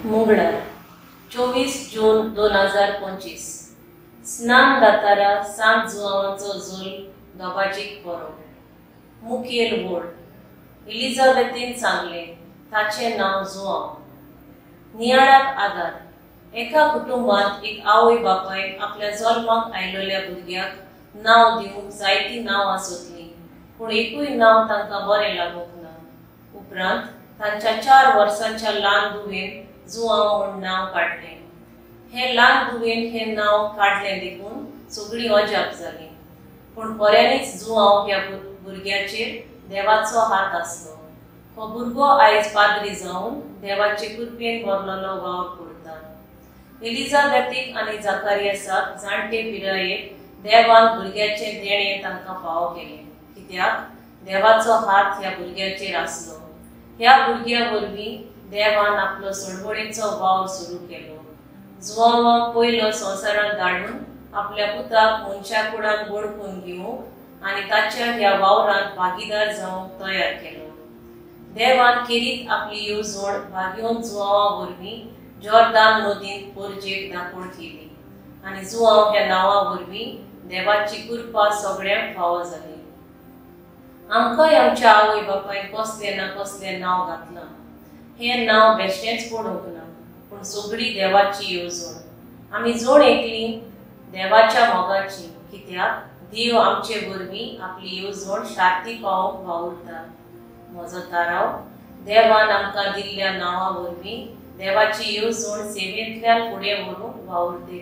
मंगळार 24 जून 2025 स्नान दातारा सांत जुवांचो जोल दबाजीक बरो मुखेल वोड एलिझाबेथीन सांगलें ताचें नांव जुआंव. नियाळाक आदार. एका कुटुंबांत एक आवय बापायन आपल्या जल्माक आयिल्ल्या भुरग्याक नांव दिवंक जायतीं नांवां सोदलीं, पूण एकूय नांव तांकां बरें लागूंक ना. उपरांत तांच्या 4 वर्सांच्या ल्हान धुवेन जुआंव म्हूण नांव काडलें. हें ल्हान धुवेन हें नांव काडलें देखून सगळीं अजाप जालीं, पूण खऱ्यांनीच जुआंव ह्या भुरग्याचेर देवाचो हात आसलो. हो भुरगो आयज पाद्री जावन देवाचे कृपेन भरलेलो वावर करता. एलिझाबेथीक आनी जाकारियासाक जाणटे पिरायेर देवान भुरग्याचें देणें तांकां फावो केलें, कित्याक देवाचो हात ह्या भुरग्याचेर आसलो. ह्या भुरग्या वरवीं देवान आपलो सोडवणीचो वावर सुरू केलो. जुआंवाक पयलो संवसारांत धाडून आपल्या पुताक मनशा कुडान वळखून घेवंक आनी ताच्या ह्या वावरांत भागीदार जावंक तयार केलो. देवान खेरीत आपली येवजण भाग्योन जुआंवा वरवीं जॉर्दान नदींत पोरजेक दाखोवण केली आनी जुआंव ह्या नांवा वरवीं देवाची कृपा सगळ्यांक फावो जाली. आमकांय आमच्या आवय बापायन कसलें ना कसलें नांव घातलां. हें नांव बेश्टेंच पडूंक ना, पूण सगळी देवाची येवजण. आमी जोड एकली देवाच्या मोगाची, कित्याक देव आमचे वरवीं आपली येवजण शार्ती पावोवंक वावुरता. म्हजो थाराव देवान आमकां दिल्ल्या नांवा वरवीं देवाची येवजण सेवेंतल्यान फुडें व्हरूंक वावुरतली.